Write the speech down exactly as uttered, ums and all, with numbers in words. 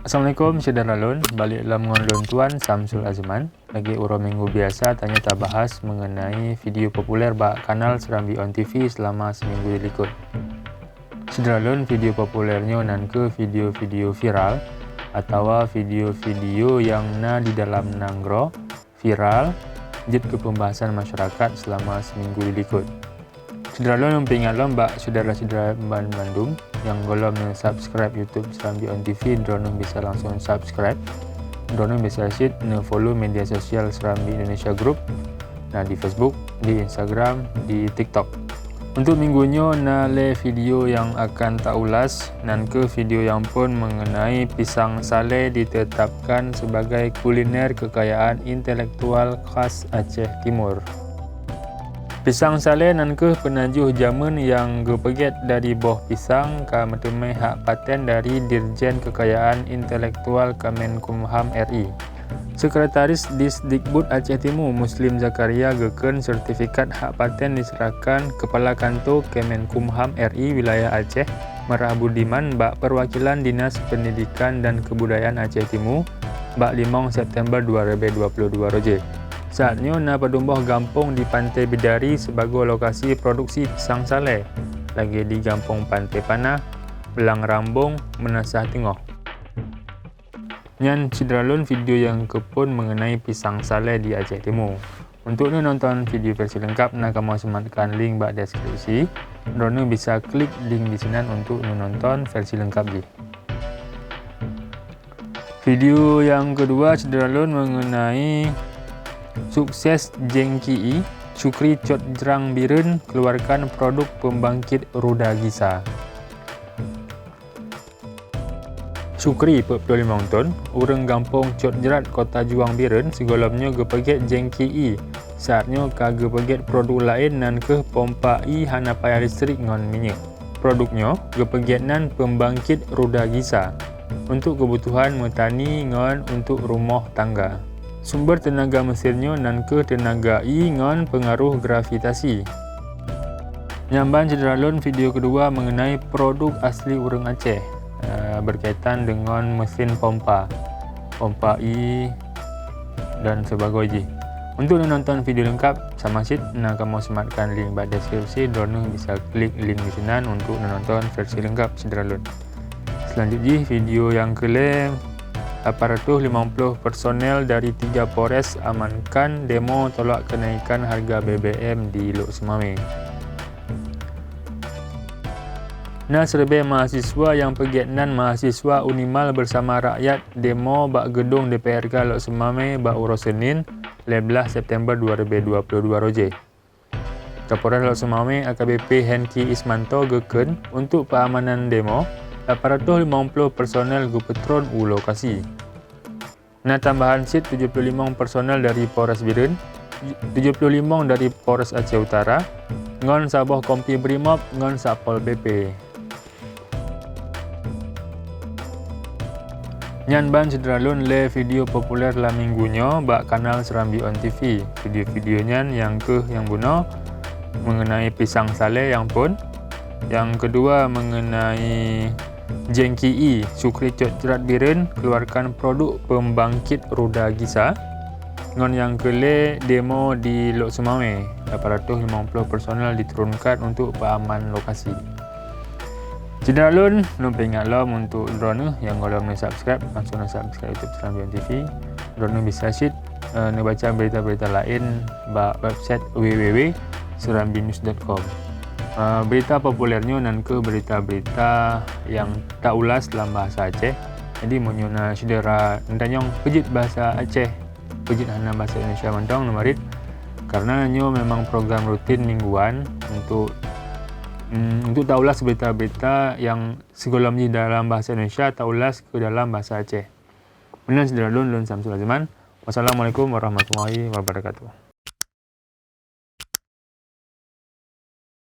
Assalamualaikum syedara lôn, balik lom ngon lôn Tuan Samsul Azman. Lagèe uroe minggu biasa, tanyoe tabahas mengenai video populer bak kanal Serambi On T V selama seminggu dilikot. Syedara lôn, video populer nyoe nan keuh video-video viral atawa video-video nyang na di dalam nanggroe viral jeuet keu pembahasan masyarakat selama seminggu dilikot. Syedara lôn, peuingat lom bak syedara-syedara ban-, bandum nyang gohlom neusubscribe YouTube Serambi On T V, droeneuh bisa langsung subscribe. Droeneuh bisa cit neufollow media sosial Serambi Indonesia Group, na di Facebook, di Instagram, di TikTok. Untuk minggu nyoe na lhèe video nyang akan taulas, nan keuh video nyang phôn mengenai pisang salè ditetapkan sebagai kuliner kekayaan intelektual khas Aceh Timur. Pisang salè nan keuh peunajoh jameun nyang geupeugèt dari boh pisang ka meuteumè hak paten dari Dirjen Kekayaan Intelektual Kemenkumham R I. Sekretaris Disdikbud Aceh Timu, Muslim Zakaria, geukheun sertifikat hak paten diserahkan Kepala Kanto Kemenkumham R I Wilayah Aceh, Meurah Budiman, bak perwakilan Dinas Pendidikan dan Kebudayaan Aceh Timu bak limong September dua ribu dua puluh dua rojée. Saat nyoe na padum boh gampông di Pantai Bidari sibagoe lokasi produksi pisang salè, lagèe di Gampông Pantai Panah, Blang Rambong, Meunasah Teungoh. Nyan syedara lôn video nyang keuphôn mengenai pisang salè di Aceh Timu. Untuk neunonton video versi lengkap, na kamoe seumatkan link bak deskripsi. Droeneuh bisa klik link disinan untuk neunonton versi lengkap jih. Video nyang keudua syedara lôn mengenai sukses Jengki I, Syukri Cot Jrang Bireuen keluarkan produk pembangkit roda gisa. Syukri, peuet ploh limong thon, ureuëng gampông Cot Jrat, Kota Juang Bireuen, sigohlom nyoe geupeugét Jengki I. Saat nyoe ka geupeugét produk laén nan keuh pompa I hana payah listrik ngon minyeuk. Produk nyoe geupeugét nan peumbangkét roda gisa untuk keubutuhan meutani ngon untuk rumoh tangga. Sumber teunaga meusin nyoe nan keuh teunaga I ngon peungaroh gravitasi. Nyan ban syedara lôn video keudua mengenai produk asli ureuëng Aceh, eh, berkaitan dengan mesin pompa, pompa I dan sebagainya. Untuk neunonton video lengkap, sama cit na kamoe seumatkan link bak deskripsi, droeneuh bisa klik link disinan untuk neunonton versi lengkap syedara lôn. Selanjut jih, video nyang keulhèe, lapan ratus limong ploh personel dari tiga Polres amankan demo tolak kenaikan harga B B M di Lhokseumawe. Na siribèe mahasiswa nyang peugét nan mahasiswa Unimul bersama rakyat demo bak geudong D P R K Lhokseumawe bak uroe Senin, lhèe blah September dua ribu dua puluh dua rojée. Kapolres Lhokseumawe A K B P Hengky Ismanto geukheun, untuk peuamanan demo, lapan ratus limong ploh personel geupeutron u lokasi. Na tambahan cit tujoh ploh limong personel dari Polres Bireuen, tujoh ploh limong dari Polres Aceh Utara, ngon saboh kompi Brimob ngon Satpol P P. Nyan ban syedara lôn lhèe video populer lam minggu nyoe bak kanal Serambi On T V. Video-video nyan nyang keuh nyang bunoe mengenai pisang salè nyang phôn. Nyang keudua mengenai Jengki I, Syukri Cot Jrat Bireuen keluarkan produk peumbangkét roda gisa. Ngon nyang keulhèe demo di Lhokseumawe, lapan ratus limong ploh personel diturunkan untuk peuaman lokasi. Syedara lôn, lôn peuingat lom untuk droeneuh nyang gohlom neusubscribe, langsung neusubscribe YouTube Serambi On T V. Droeneuh bisa cit, eh, neubaca berita-berita laén bak website w w w serambinews dot com. Eh, berita populer nyoe nan keuh berita-berita nyang taulas lam bahasa Aceh. Jadi, meunyoe na syedara neutanyong peue jeuet bahasa Aceh, peue jeuet hana bahasa Indonesia mantong, neumarit. Karena nyoe memang program rutin mingguan untuk, mm, untuk taulas berita-berita nyang sigohlom jih dalam bahasa Indonesia taulas ke dalam bahasa Aceh. Meunan syedara lôn, lôn Samsul Azman. Wassalamualaikum warahmatullahi wabarakatuh.